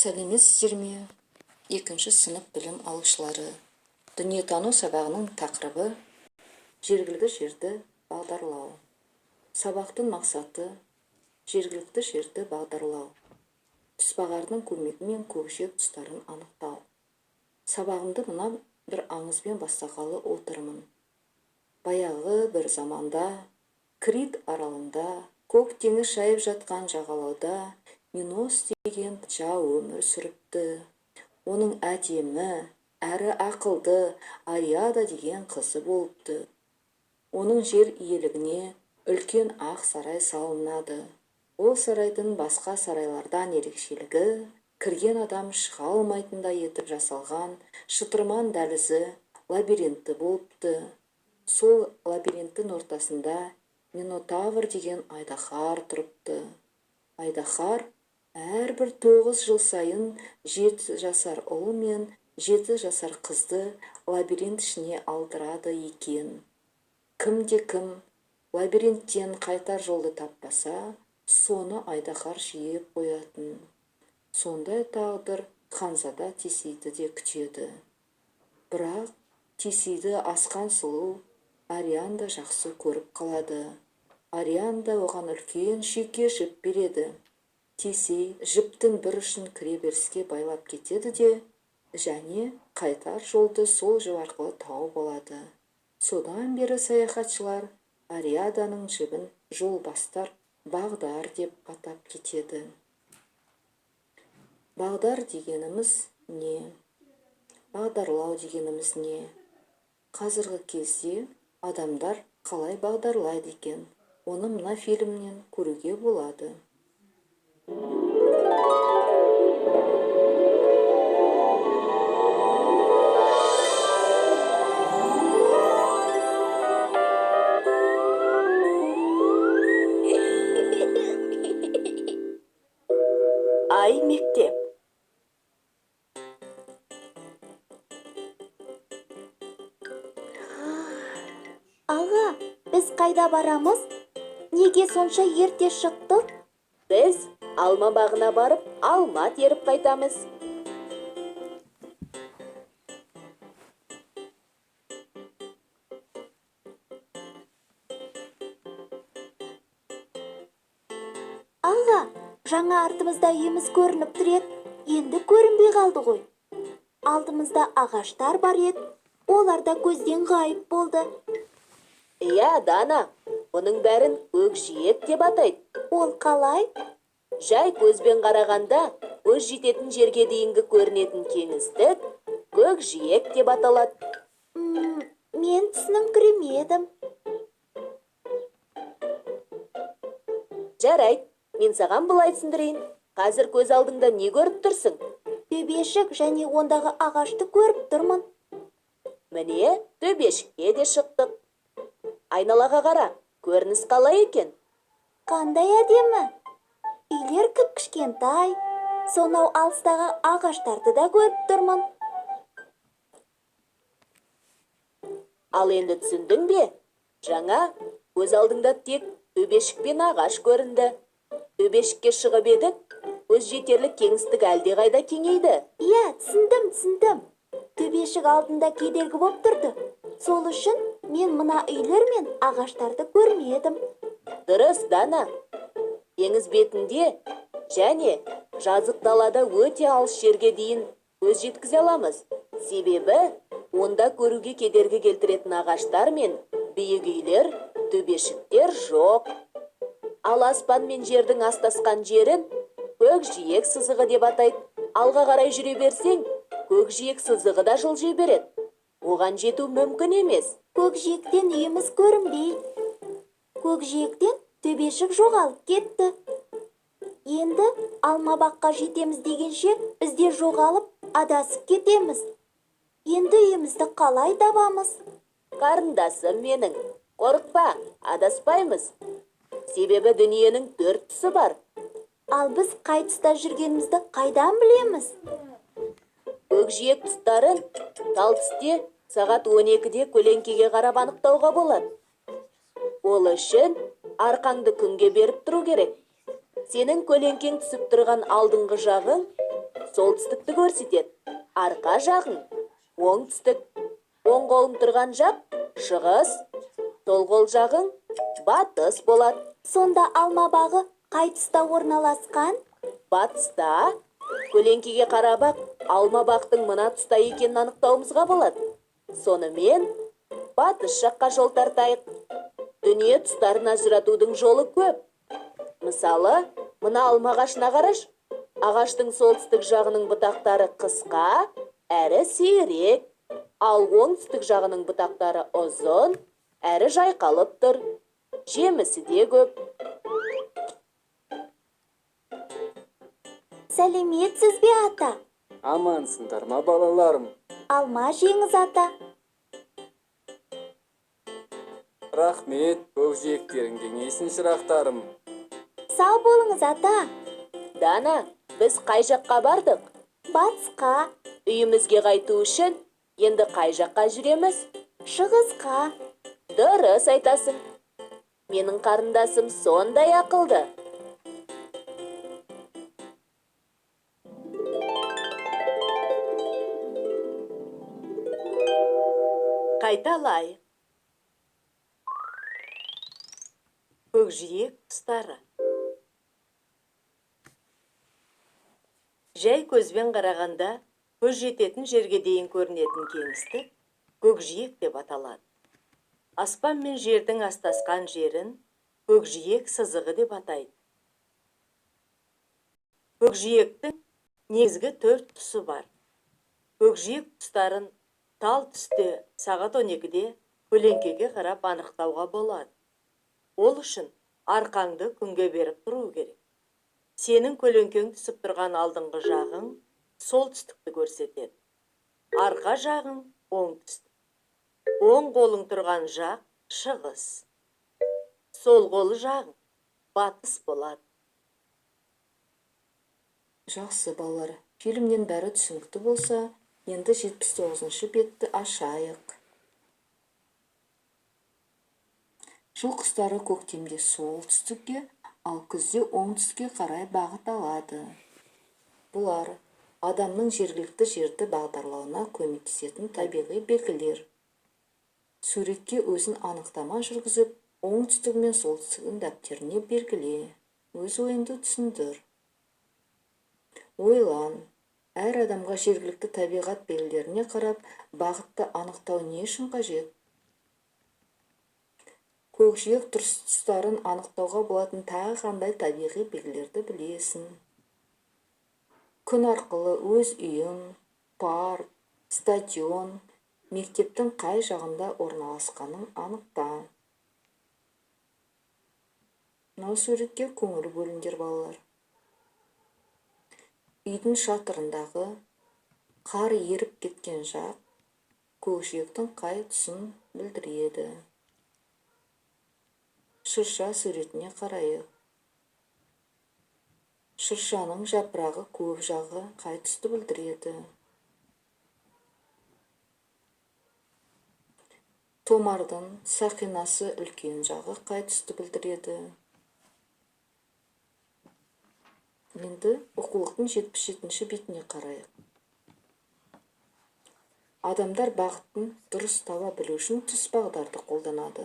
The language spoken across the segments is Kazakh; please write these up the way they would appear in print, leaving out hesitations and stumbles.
Сәлеметсіздер ме, екінші сынып білім алушылары! Дүниетану сабағының тақырыбы жергілікті жерді бағдарлау. Сабақтың мақсаты жергілікті жерді бағдарлау. Тұсбағардың көмегімен көкжиек тұстарын анықтау. Сабағымды мына бір аңызбен бастағалы отырмын. Баяғы бір заманда Крит аралында көк теңіз шайып жатқан жағалауда Минос деген патша өмір сүріпті. Оның әдемі әрі ақылды Ариада деген қызы болыпты. Оның жер иелігіне үлкен ақ сарай салынады. Ол сарайдың басқа сарайлардан ерекшелігі кірген адам шыға алмайтындай етіп жасалған шытырман дәлізі, лабиринті болыпты. Сол лабиринттің ортасында Минотавр деген айдаһар тұрыпты. Айдаһар әрбір 9 жыл сайын 7 жасар ұл мен 7 жасар қызды лабиринт ішіне алдырады екен. Кімде-кім лабиринттен қайтар жолды таппаса, соны айдаһар жеп қоятын. Сондай тағдыр ханзада Тесейді де күтеді. Бірақ Тесейді асқан сұлу Арианда жақсы көріп қалады. Арианда оған үлкен шүйке жіп береді. Тесей жіптің бір ұшын кіреберіске байлап кетеді де, және қайтар жолды сол жіп арқылы тауып алады. Содан бері саяхатшылар Ариаданың жібін жолбастар бағдар деп атап кетеді. Бағдар дегеніміз не? Бағдарлау дегеніміз не? Қазіргі кезде адамдар қалай бағдарлайды екен? Оны мына фильмнен көруге болады. Ай мектеп. Аға, біз қайда барамыз? Неге сонша ерте шықтық? Біз алма бағына барып, алма теріп қайтамыз. Аға, жаңа артымызда үйіміз көрініп тұр еді, енді көрінбей қалды ғой. Алдымызда ағаштар бар еді, олар да көзден ғайып болды. Иә, Дана, бұның бәрін көкжиек деп атайды. Ол қалай? Жай көзбен қарағанда, көз жететін жерге дейінгі көрінетін кеңістік көкжиек деп аталады. Мен түсініңкіремедім. Жарайды, мен саған былай түсіндірейін. Қазір көз алдыңда не көріп тұрсың? Төбешік және ондағы ағашты көріп тұрмын. Міне, төбешікке де шықтық. Айналаға қара, көрініс қалай екен? Қандай әдемі! Үйлер кіп-кішкентай, сонау алыстағы ағаштарды да көріп тұрмын. Ал енді түсіндің бе? Жаңа көз алдыңда тек төбешік пен ағаш көрінді. Төбешікке шығып едік, көз жетерлік кеңістік әлдеқайда кеңейді. Иә, түсіндім, түсіндім. Төбешік алдында кедергі боп тұрды. Сол үшін мен мына үйлер мен ағаштарды көрмедім. Дұрыс, Дана. Теңіз бетінде және жазық далада өте алыс жерге дейін көз жеткізе аламыз. Себебі онда көруге кедергі келтіретін ағаштар мен биік үйлер, төбешіктер жоқ. Ал аспан мен жердің астасқан жерін көкжиек сызығы деп атайды. Алға қарай жүре берсең, көкжиек сызығы да жылжи береді. Оған жету мүмкін емес. Көкжиектен үйіміз көрінбейді. Көкжиектен төбешік жоғалып кетті. Енді алма баққа жетеміз дегенше бізде жоғалып, адасып кетеміз. Енді үйімізді қалай табамыз? Қарындасым менің, қорықпа, адаспаймыз. Себебі дүниенің 4 тұсы бар. Ал біз қай тұста жүргенімізді қайдан білеміз? Көкжиек тұстарын тал түсте сағат 12-де көлеңкеге қарап анықтауға болады. Ол үшін арқаңды күнге беріп тұру керек. Сенің көлеңкең түсіп тұрған алдыңғы жағың солтүстікті көрсетеді, арқа жағың оңтүстік, оң қолың тұрған жақ шығыс, сол қол жағың батыс болады. Сонда алма бағы қай тұста орналасқан? Батыста. Көлеңкеге қарап-ақ алма бақтың мына тұста екенін анықтауымызға болады. Сонымен батыс жаққа жол тартайық. Дүние тұстарын ажыратудың жолы көп. Мысалы, мына алма ағашына қараш. Ағаштың солтүстік жағының бұтақтары қысқа әрі сирек, ал оңтүстік жағының бұтақтары ұзын әрі жайқалып тұр. Жемісі де көп. Сәлеметсіз бе, ата? Амансыңдар ма, балаларым? Алма жеңіз, ата. Рахмет, көкжиектерің кеңейсін, шырақтарым. Сау болыңыз, ата. Дана, біз қай жаққа бардық? Батысқа. Үйімізге қайту үшін енді қай жаққа жүреміз? Шығысқа. Дұрыс айтасың. Менің қарындасым сондай ақылды. Қайталайық. Көкжиек тұстары. Жай көзбен қарағанда көз жететін жерге дейін көрінетін кеңістік көкжиек деп аталады. Аспан мен жердің астасқан жерін көкжиек сызығы деп атайды. Көкжиектің негізгі 4 тұсы бар. Көкжиек тұстарын тал түсте сағат 12-де көлеңкеге қарап анықтауға болады. Ол үшін арқаңды күнге беріп тұру керек. Сенің көлеңкең түсіп тұрған алдыңғы жағың солтүстікті көрсетеді. Арқа жағың оңтүстік. Оң қолың тұрған жақ шығыс. Сол қолы жағың батыс болады. Жақсы, балалар, фильмнен бәрі түсінікті болса, енді 79-шы бетті ашайық. Жыл құстары көктемде солтүстікке, ал күзде оңтүстікке қарай бағыт алады. Бұлар адамның жергілікті жерді бағдарлауына көмектесетін табиғи белгілер. Суретке өзін анықтама жүргізіп, оңтүстігі мен солтүстігін дәптеріне белгіле. Өз ойыңды түсіндір. Ойлан. Әр адамға жергілікті табиғат белгілеріне қарап, бағытты анықтау не үшін қажет? Көкжиек тұстарын анықтауға болатын тағы қандай табиғи белгілерді білесің? Күн арқылы өз үйің, парк, стадион, мектептің қай жағында орналасқанын анықта. Мынау суретке көңіл бөліңдер, балалар. Үйдің шатырындағы қар еріп кеткен жақ көкжиектің қай тұсын білдіреді? Шырша суретіне қарайық. Шыршаның жапырағы көп жағы қай тұсты білдіреді? Томардың сақинасы үлкен жағы қай тұсты білдіреді? Енді оқулықтың 77-ші бетіне қарайық. Адамдар бағытын дұрыс таба білу үшін түс бағдарды қолданады.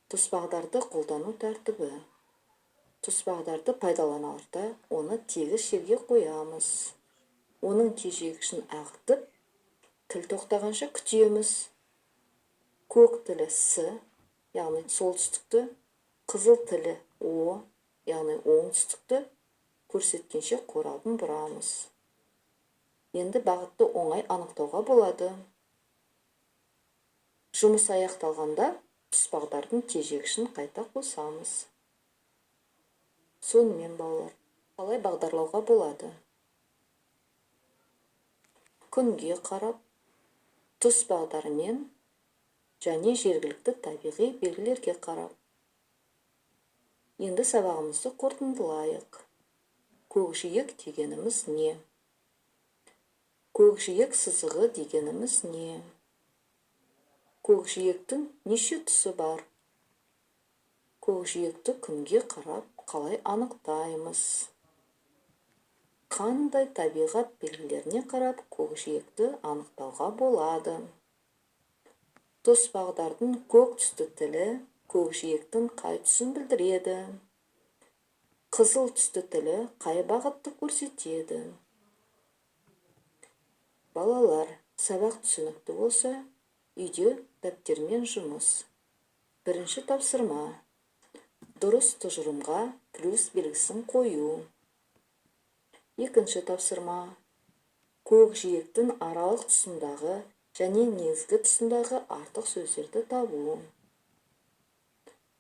Түс бағдарды қолдану тәртібі. Түс бағдарды пайдаланарда оны тегіс жерге қоямыз. Оның тежегішін ағытып, тіл тоқтағанша күтеміз. Көк тілі С, яғни солтүстікті, қызыл тілі О, яғни оңтүстікті көрсеткенше қорабын бұрамыз. Енді бағытты оңай анықтауға болады. Жұмыс аяқталғанда түс бағдардың тежегішін қайта қосамыз. Сонымен, балалар, қалай бағдарлауға болады? Күнге қарап, түс бағдарымен және жергілікті табиғи белгілерге қарап. Енді сабағымызды қорытындылайық. Көкжиек дегеніміз не? Көкжиек сызығы дегеніміз не? Көкжиектің неше тұсы бар? Көкжиекті күнге қарап қалай анықтаймыз? Қандай табиғат белгілеріне қарап көкжиекті анықтауға болады? Тұс бағдардың көк түсті тілі көкжиектің қай түсін білдіреді? Қызыл түсті тілі қай бағытты көрсетеді? Балалар, сабақ түсінікті болса, үйде дәптермен жұмыс. Бірінші тапсырма: дұрыс тұжырымға плюс белгісін қою. Екінші тапсырма: көкжиектің аралық тұсындағы және негізгі тұсындағы артық сөздерді табу.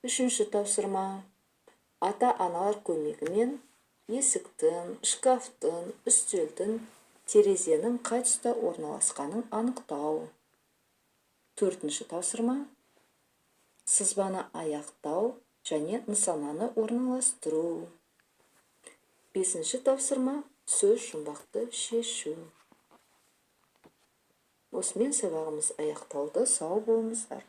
Үшінші тапсырма: ата-аналар көмегімен есіктің, шкафтың, үстелдің, терезенің қай тұста орналасқанын анықтау. Төртінші тапсырма: сызбаны аяқтау және нысананы орналастыру. Бесінші тапсырма: сөз жұмбақты шешу. Осымен сабағымыз аяқталды. Сау болыңыздар.